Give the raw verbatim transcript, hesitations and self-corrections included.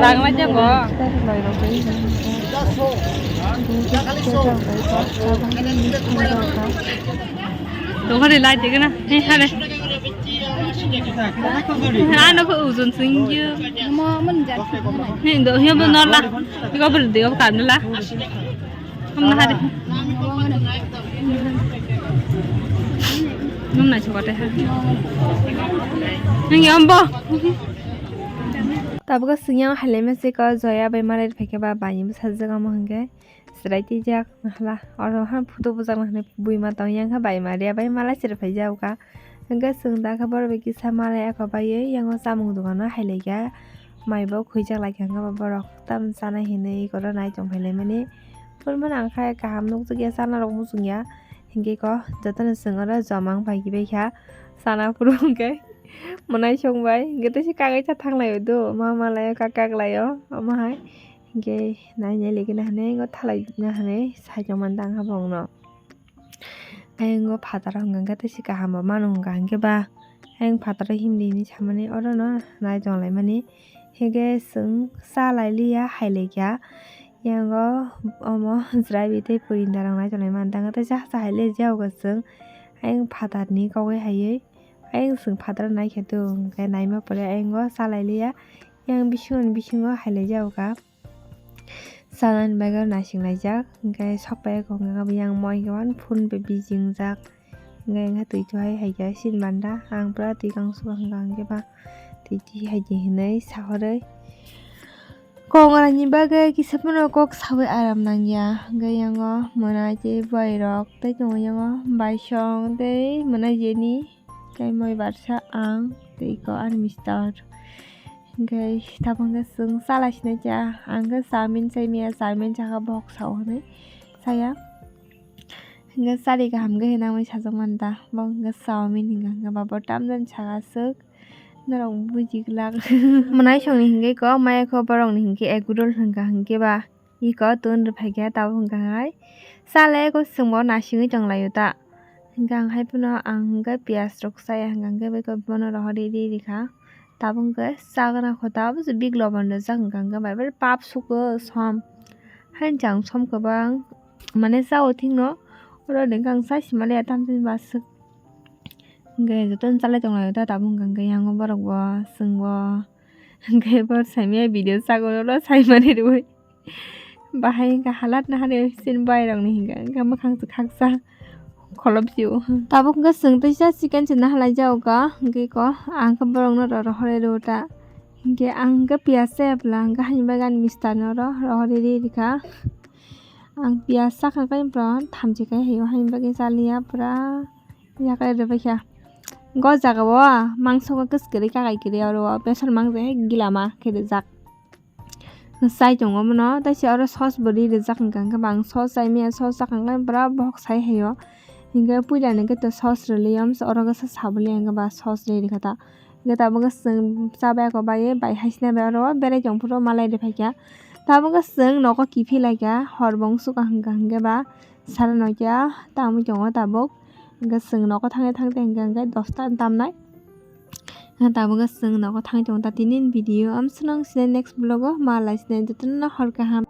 Rang lai jabo. Dongani lai tigana. He hale. Ano ko uzun singyo. Mo mun jan. Ni do hiyo bo nola. Iko bel de ko kanla. Hamna hari. Num na chukate ha. Ngi ambo. Tabuk sing yang halai mase ko Joya bai malai phaikhe ba bai bwsajak amo hwnkhe. Chwrai twijak nahla, oro han photo bujak nahani buima tong yang kha bai Maria bai malai chwrai phaijak kha. Hwnkhe chwng da kha borok bai kisa malai eko baiwi yango chamung dogano hailaikha. Mai bo khwijak laikha hwnkhe ba borok tam chana hinwi eko nai tong phailaimani. Phunukmani ang kha kaham nukjakya chana rok muchungya. Hinkhe ko jotono chwng oro joma wng phai kibaikha chana phuru hwnkhe mwnai songbai hwnkhe tei se kagwi cha thanglaio do ma malaio kak kaklaio omo hai. Hinkhe nai nai ligi nahani ngo thalai nahani saichung mantang ha bongno. Ayang o phataro hwnkha hwnkhe tei se kaham bo mano hwnkha hwnkhe ba. Ayang phataro himdi hinwi samani orono nai tonglaimani. Hinkhe chwng cha lailiya hailaikha. Yango omo chwrai bi tei purindar rok nai tonglaimani tangwi tei cha cha hailai jagao chwng. Ayang phatarni kogwi haiwi. Ayang chwng phataro naikhe do hwnkhe naima pore ayang o cha lailiya. Yang bisingo ni bisingo hailaijak kha. Chanani bagwi naising laijak, hwnkhe sokpai eko hwnkhe yang moi hwnkhe phone bai bijingjak. Hwnkhe twi tuhai hai khe sin banda, ang pura twi kang suka hwnkha hwnkhe ba twi twi hai di hinwi sahorwi. Kok rani bagwi kisa phano kok sawi aram nangya, hwnkhe yango mwnai tei bwrwi rok tei tongo yango baisong tei mwnai jeni. Tei moi barsa ang tei iko ani mister. Hwnkhe tabuk hwnkhe chwng chalai sinai cha. Ang khe chowmin chai maya, chowmin chakha bokhok sao hinwi saya. Hwnkhe chari kaham khe hinwi nangmani sajak mani da. Bo hwnkhe chowmin hwnkha hwnkhe ba bo tamjani saka swk. Norok buji glak. Mwnai songni hwnkhe iko maya khe borokni hwnkhe egg roll hwnkha hwnkhe ba. Iko tun rwphaikhe tabuk hwnkha hai. Chale eko chwngbo nasingwi tonglaio ta. Hwnkha ang hai phano ang hwnkhe piyaj rok chaya hwnkha hwnkhe bai bono rohor riri rikha. Tabuk hwnkhe chagana kho tabuk se big loban rwjak hwnkha hwnkhe bai bai pap suko som. Haini chang som kwbang mane chao thikno oro hwnkhe ang chai simaliya tamsani baswk. Hwnkhe jotono chalai tonglaio ta tabuk hwnkha hwnkhe yango borokbo chwngbo. Hwnkhe bo saimaya video sagoro saimani rwi. Bahai hwnkha halat nahani sin bai rokni hwnkha hwnkha mwkhang se khaksa kholop sio. Tabuk hwnkha chwng teisa chicken se nahalai jago ka hwnkhe ko ang khe borokno roro hore rw ta. Hwnkhe ang hwnkha piyaj chaya pla hwnkha haini bagwi ani mister no oro rohor riri rikha. Ang piyaj chakha khe pura thamchi khai haio haini bagwi chaliya pura yakhai rwbaikha. Go jaga o mangso khe kwchwrwi kakai kwrwi oro o besor mangse hai gilama khe rijak. Chai tongo bono, tei se oro sos bo ri rijak hwnkha hwnkhe ba ang sos chai maya, sos chakha hwnkhe pura bokhok sai haio. Hinkhe puila ni khe to sos rwliya, oro khe sa sabuli hwnkhe ba sos ri rikha ta. Hinkhe tabuk khe chwng chabai eko bai, bai hai sini bai oro berai tong phuru malai rw phaikha. Tabuk khe chwng nogo kiphilai kha, hor bo wng sukha hwnkha hwnkhe ba sara noikha tangwi tongo tabuk. Hinkhe chwng nogo thangwi thangwi hwnkha hwnkhe dosta tamnai. Tabuk khe chwng nogo thangwi tongo ta tini video. Amswknang sini next vlog o ma lai sini jotono hor kaham.